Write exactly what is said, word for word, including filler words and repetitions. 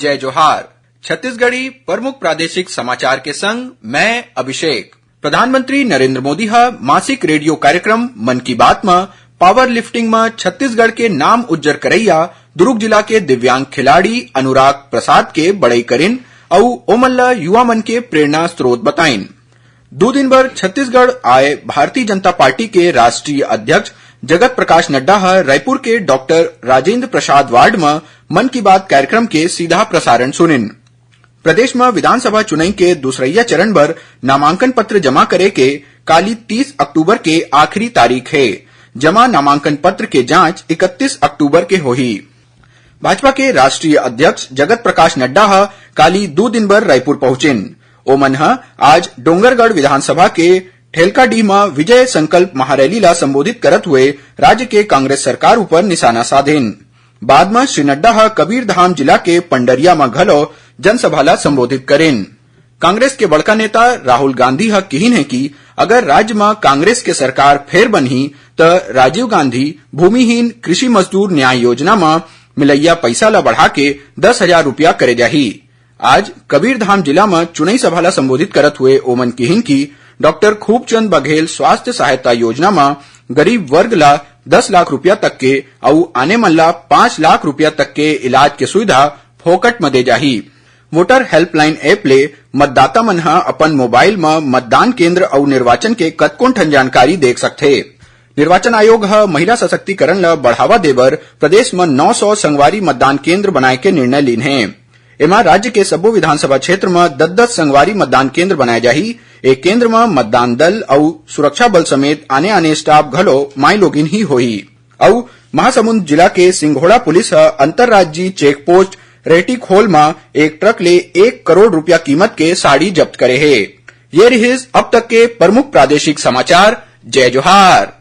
जय जोहार। छत्तीसगढ़ी प्रमुख प्रादेशिक समाचार के संग मैं अभिषेक। प्रधानमंत्री नरेंद्र मोदी ह मासिक रेडियो कार्यक्रम मन की बात म पावर लिफ्टिंग म छत्तीसगढ़ के नाम उज्जर करइया दुर्ग जिला के दिव्यांग खिलाड़ी अनुराग प्रसाद के बड़ई करिन अउ ओमन ल युवा मन के प्रेरणा स्रोत बताइन। दू दिन बर छत्तीसगढ़ आए भारतीय जनता पार्टी के राष्ट्रीय अध्यक्ष जगत प्रकाश नड्डा ह रायपुर के डॉक्टर राजेंद्र प्रसाद वार्ड म मन की बात कार्यक्रम के सीधा प्रसारण सुनिन। प्रदेश म विधानसभा चुनई के दूसरइया चरण बर नामांकन पत्र जमा करे के काली तीस अक्टूबर के आखिरी तारीख हे। जमा नामांकन पत्र के जांच इकतीस अक्टूबर के होही। भाजपा के राष्ट्रीय अध्यक्ष जगत प्रकाश नड्डा ह काली दू दिन बर रायपुर पहुंचिन। ओमन ह आज डोंगरगढ़ विधानसभा के ठेलकाडीह म विजय संकल्प महारैली ला संबोधित करत हुए राज्य के कांग्रेस सरकार ऊपर निशाना साधिन। बाद म श्री नड्डा ह कबीरधाम जिला के पंडरिया म घलो जनसभा ला संबोधित करिन। कांग्रेस के बड़का नेता राहुल गांधी ह किहिन हे कि अगर राज्य म कांग्रेस के सरकार फेर बनही, त राजीव गांधी भूमिहीन कृषि मजदूर न्याय योजना म मिलइया पइसा ल बढ़ा के दस हजार रुपया करे जाही। आज कबीरधाम जिला म चुनई सभा ल संबोधित करत हुए ओमन किहिन कि डॉक्टर खूबचंद बघेल स्वास्थ्य सहायता योजना म गरीब वर्ग ल दस लाख रुपया तक के अउ आने मन ल पाँच लाख रुपया तक के इलाज के सुविधा फोकट म दे जाही। वोटर हेल्पलाइन ऐप ले मतदाता मन ह अपन मोबाइल म मतदान केंद्र अउ निर्वाचन के कतकोन ठन जानकारी देख सकथे। निर्वाचन आयोग ह महिला सशक्तिकरण ल बढ़ावा देबर प्रदेश म नौ सौ संगवारी मतदान केंद्र बनाए के निर्णय लीन हे। एमा राज्य के सब्बो विधानसभा क्षेत्र म दस दस संगवारी मतदान केंद्र बनाए जाही। ए केंद्र म मतदान दल अउ सुरक्षा बल समेत आने-आने स्टाफ घलो माईलोगिन ही होही। अउ महासमुंद जिला के सिंघोड़ा पुलिस ह अंतर्राज्यीय चेकपोस्ट रेटीखोल म एक ट्रक ले एक करोड़ रुपया कीमत के साड़ी जब्त करे हे। ये रिहिस अब तक के प्रमुख प्रादेशिक समाचार। जय जोहार।